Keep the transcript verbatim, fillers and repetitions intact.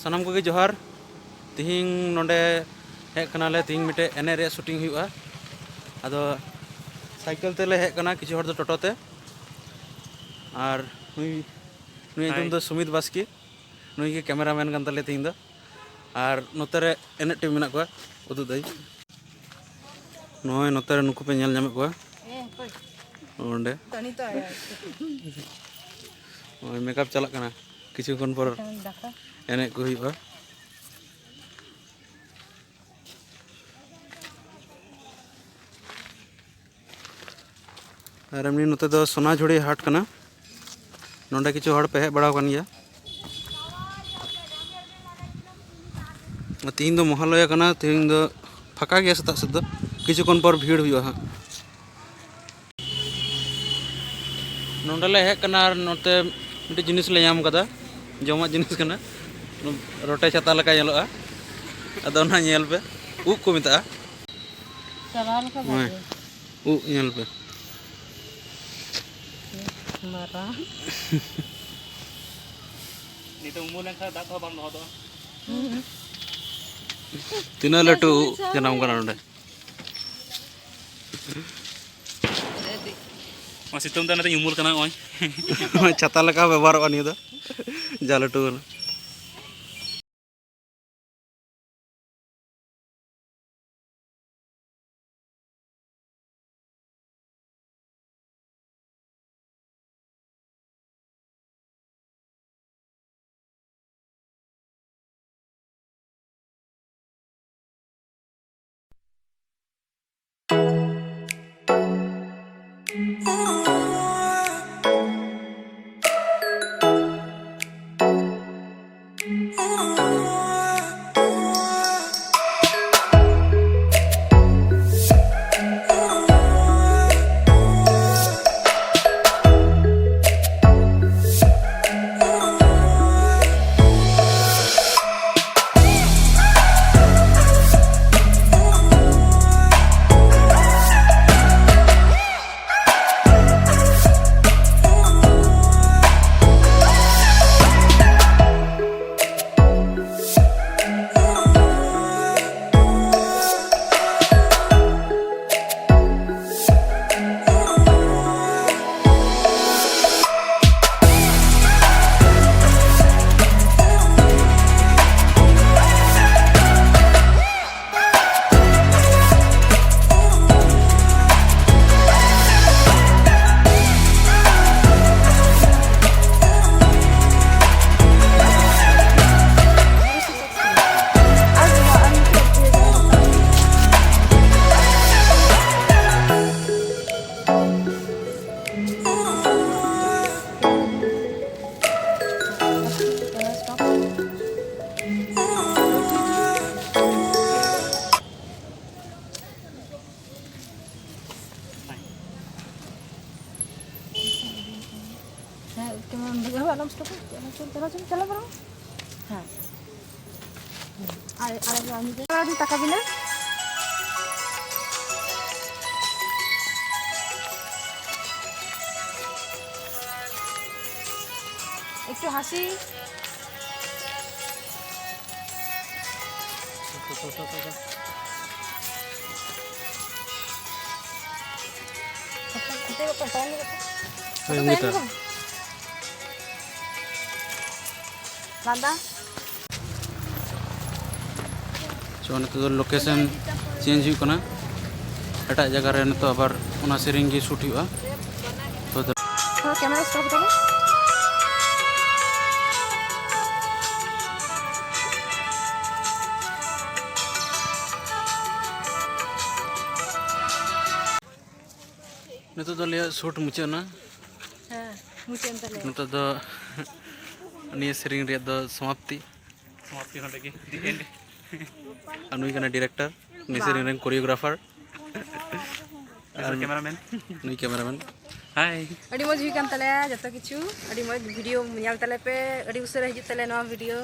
ᱥᱟᱱᱟᱢ ᱠᱚᱜᱮ ᱡᱚᱦᱟᱨ᱾ ᱛᱤᱦᱤᱧ ᱱᱚᱰᱮ ᱦᱮᱡ ᱠᱟᱱᱟᱞᱮ, ᱛᱤᱦᱤᱧ ᱢᱤᱫᱴᱮᱡ ᱮᱱᱮᱡ ᱨᱮᱭᱟᱜ ᱥᱩᱴᱤᱝ ᱦᱩᱭᱩᱜᱼᱟ᱾ ᱟᱫᱚ ᱥᱟᱭᱠᱮᱞ ᱛᱮᱞᱮ ᱦᱮᱡ ᱠᱟᱱᱟ, ᱠᱤᱪᱷᱩ ᱦᱚᱲ ᱫᱚ ᱴᱳᱴᱳ ᱛᱮ᱾ ᱟᱨ ᱱᱩᱭ, ᱱᱩᱭᱟᱜ ᱧᱩᱛᱩᱢ ᱫᱚ ᱥᱩᱢᱤᱛ ᱵᱟᱥᱠᱮ, ᱱᱩᱭ ᱜᱮ ᱠᱮᱢᱮᱨᱟᱢᱮᱱ ᱠᱟᱱ ᱛᱟᱞᱮᱭᱟ ᱛᱤᱦᱤᱧ ᱫᱚ᱾ ᱟᱨ ᱱᱚᱛᱮ ᱨᱮ ᱮᱱᱮᱡ ᱴᱤᱢ ᱢᱮᱱᱟᱜ ᱠᱚᱣᱟ, ᱩᱫᱩᱜ ᱫᱟᱹᱧ᱾ ᱱᱚᱜᱼᱚᱭ ᱱᱚᱛᱮ ᱨᱮ ᱱᱩᱠᱩ ᱯᱮ ᱧᱮᱞ ᱧᱟᱢᱮᱫ ᱠᱚᱣᱟ ᱚᱸᱰᱮ᱾ ᱱᱚᱜᱼᱚᱭ ᱢᱮᱠᱟᱯ ᱪᱟᱞᱟᱜ ᱠᱟᱱᱟ, ᱠᱤᱪᱷᱩ ᱠᱷᱚᱱ ᱯᱚᱨ ᱮᱱᱮᱡ ᱠᱚ ᱦᱩᱭᱩᱜᱼᱟ᱾ ᱟᱨ ᱮᱢᱱᱤ ᱱᱚᱛᱮ ᱫᱚ ᱥᱚᱱᱟᱡᱷᱩᱨᱤ ᱦᱟᱴ ᱠᱟᱱᱟ᱾ ᱱᱚᱰᱮ ᱠᱤᱪᱷᱩ ᱦᱚᱲ ᱯᱮ ᱦᱮᱡ ᱵᱟᱲᱟ ᱟᱠᱟᱱ ᱜᱮᱭᱟ᱾ ᱛᱤᱦᱤᱧ ᱫᱚ ᱢᱚᱦᱟᱞᱚᱭᱟ ᱠᱟᱱᱟ, ᱛᱤᱦᱤᱧ ᱫᱚ ᱯᱷᱟᱸᱠᱟ ᱜᱮᱭᱟ ᱥᱮᱛᱟᱜ ᱥᱮᱫ ᱫᱚ, ᱠᱤᱪᱷᱩ ᱠᱷᱚᱱ ᱯᱚᱨ ᱵᱷᱤᱲ ᱦᱩᱭᱩᱜᱼᱟ ᱦᱟᱸᱜ᱾ ᱱᱚᱰᱮ ᱞᱮ ᱦᱮᱡ ᱠᱟᱱᱟ ᱟᱨ ᱱᱚᱛᱮ ᱢᱤᱫᱴᱮᱡ ᱡᱤᱱᱤᱥ ᱞᱮ ᱧᱟᱢ ᱠᱟᱫᱟ, ᱡᱚᱢᱟᱜ ᱡᱤᱱᱤᱥ ᱠᱟᱱᱟ, ᱨᱚᱴᱮ ᱪᱷᱟᱛᱟ ᱞᱮᱠᱟ ᱧᱮᱞᱚᱜᱼᱟ᱾ ᱟᱫᱚ ᱚᱱᱟ ᱧᱮᱞ ᱯᱮ, ᱩᱵ ᱠᱚ ᱢᱮᱛᱟᱜᱼᱟ᱾ ᱪᱟᱞᱟᱣ ᱞᱮᱠᱟ ᱱᱚᱜᱼᱚᱭ, ᱵᱷᱟᱜᱮ᱾ ᱩᱵ ᱧᱮᱞ ᱯᱮ᱾ ᱢᱟᱨᱟᱝ᱾ ᱱᱤᱛᱚᱜ ᱩᱢᱩᱞ ᱞᱮᱱᱠᱷᱟᱱ ᱫᱟᱜ ᱠᱚᱦᱚᱸ ᱵᱟᱝ ᱞᱚᱦᱚᱫᱚᱜᱼᱟ᱾ ᱛᱤᱱᱟᱹᱜ ᱞᱟᱹᱴᱩ ᱩᱵ ᱡᱟᱱᱟᱢ ᱠᱟᱱᱟ ᱱᱚᱰᱮ᱾ ᱱᱚᱣᱟ ᱥᱤᱛᱩᱝ ᱛᱮ ᱚᱱᱟᱛᱮᱧ ᱩᱢᱩᱞ ᱠᱟᱱᱟ ᱱᱚᱜᱼᱚᱭ᱾ ᱪᱷᱟᱛᱟ ᱞᱮᱠᱟ ᱵᱮᱵᱚᱦᱟᱨᱚᱜᱼᱟ ᱱᱤᱭᱟᱹ ᱫᱚ, ᱡᱟ ᱞᱟᱹᱴᱩ ᱠᱟᱱᱟ᱾ ᱪᱟᱞᱟᱣ ᱪᱚᱝ, ᱪᱟᱞᱟᱣ ᱵᱚᱨᱚᱝ᱾ ᱦᱮᱸ᱾ ᱟᱨ, ᱟᱨ, ᱟᱨ, ᱟᱨ, ᱛᱟᱠᱟ ᱵᱤᱱᱟ᱾ ᱮᱠᱴᱩ ᱦᱟᱥᱤ᱾ ᱦᱳᱭ, ᱩᱱᱤ ᱛᱚ᱾ ᱞᱟᱸᱫᱟ᱾ ᱪᱚ, ᱱᱤᱛᱚᱜ ᱫᱚ location change ᱦᱩᱭᱩᱜ ᱠᱟᱱᱟ, ᱮᱴᱟᱜ ᱡᱟᱭᱜᱟ ᱨᱮ ᱱᱤᱛᱚᱜ ᱟᱵᱟᱨ ᱚᱱᱟ ᱥᱮᱨᱮᱧ ᱜᱮ shoot ᱦᱩᱭᱩᱜᱼᱟ᱾ ᱛᱚ, ᱛᱷᱚᱲᱟ camera stop ᱦᱚᱴᱚ ᱢᱮ᱾ ᱱᱤᱛᱚᱜ ᱫᱚ ᱟᱞᱮᱭᱟᱜ shoot ᱢᱩᱪᱟᱹᱫ ᱮᱱᱟ᱾ ᱦᱮᱸ, ᱢᱩᱪᱟᱹᱫ ᱮᱱ ᱛᱟᱞᱮᱭᱟ᱾ ᱱᱤᱛᱚᱜ ᱫᱚ ᱱᱤᱭᱟᱹ ᱥᱮᱨᱮᱧ ᱨᱮᱭᱟᱜ ᱫᱚ ᱥᱚᱢᱟᱯᱛᱤ᱾ ᱥᱚᱢᱟᱯᱛᱤ ᱱᱚᱰᱮ ᱜᱮ, the end᱾ ᱟᱨ ᱱᱩᱭ ᱠᱟᱱᱟᱭ director, ᱱᱩᱭ ᱵᱟᱝ᱾ ᱥᱮᱨᱮᱧ ᱨᱮᱱ choreographer᱾ ᱟᱨ ᱱᱩᱭ cameraman᱾ ᱱᱩᱭ cameraman᱾ Hi᱾ ᱟᱹᱰᱤ ᱢᱚᱡᱽ ᱦᱩᱭ ᱠᱟᱱ ᱛᱟᱞᱮᱭᱟ ᱡᱚᱛᱚ ᱠᱤᱪᱷᱩ, ᱟᱹᱰᱤ ᱢᱚᱡᱽ᱾ video ᱧᱮᱞ ᱛᱟᱞᱮ ᱯᱮ, ᱟᱹᱰᱤ ᱩᱥᱟᱹᱨᱟ ᱦᱤᱡᱩᱜ ᱛᱟᱞᱮᱭᱟ ᱱᱚᱣᱟ video᱾